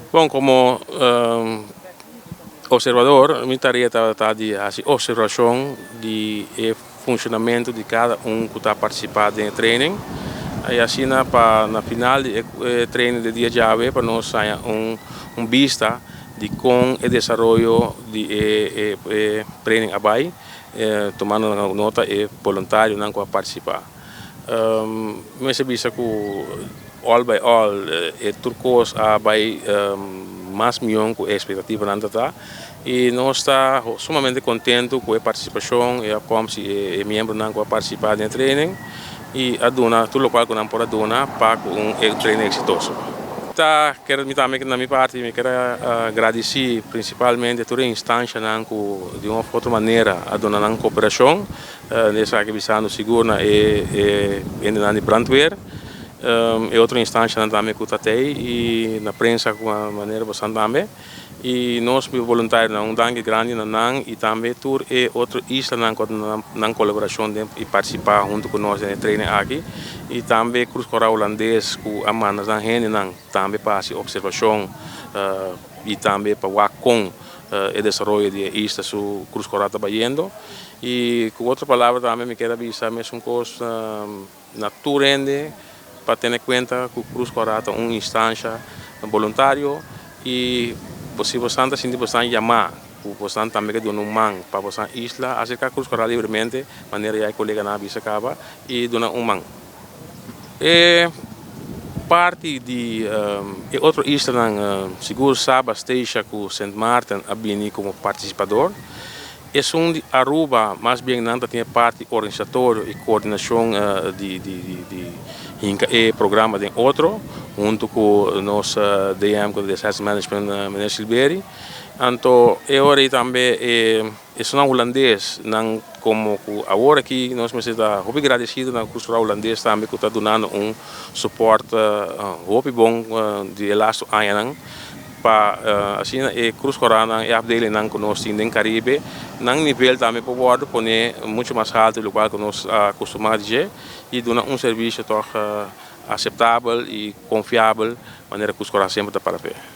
Bon, komo observador, mi tarea tabata di hasi observashon di e funshonamentu di kada un ku ta partisipá den e training i asina pa na final di e training di dia djawe pa nos haña un bista di kon e desaroyo di e training a bai, tumando nota e boluntarionan ku a partisipá. Mi mester bisa ku all by all e tur kos a bai mas mion ku e ekspektativanan ta ta i nos ta sumamente kontentu ku e partisipashon, e opkomst di e miembronan ku a partisipá den e training i a duna tur lokual ku nan por a duna pa ku un training eksitoso. Ta kere mi tambe na mi parti mi kere a gradisí prinsipalmente tur e instanshanan ku di un òf otro manera a duna nan koperashon. Den esaki bisando sigur na e hendenan di brandweer, e otro instancianan tambe cu ta tey y na prensa cu manera bosan tambe. Y nos voluntarionan un danki grandi na nan y tambe tur e otro islanan cu a duna nan colaboracion den y participa hunto cu nos den e training aki. Y tambe Cruz Cora Holandes cu a manda nan hendenan tambe pa haci observacion y tambe pa wak con e desaroyo di e isla su Cruz Cora ta bayendo. I ku otro palabra tambe mi kier a bisa mesun kos na tur hende pa tene kuenta ku Krus Kòrá ta un instansha boluntario i si bosan ta sinti bosan yamá ku bosan tambe ke duna un man pa bosan isla aserká Krus Kòrá libremente manera ya e koleganan a bisa kaba i duna un man. E parti di e otro islanan sigur Saba, Statia ku Sint Maarten a bini komo partisipador. Esun di Aruba mas bien nan ta tin e parti organisatorio y coordinacion di di hinca e programa den otro hunto cu nos DM cu ta Disaster Management meneer Silberi. Anto e ora ey tambe e esunnan Hulandes nan como cu awor aki nos mester ta hopi gradecido na Cruz Roja Hulandes tambe cu ta dunando un support hopi bon di e lasto añanan. Pa asina e Cruz Coranan, e afdelingnan ku nos tin den Caribe, nan nivel tambe por wòrdu pone muchu mas haltu di lokual ku nos a kustumá di dje i duna un servisio tòg aseptabel i konfiabel manera Cruz Cora semper ta para p'e.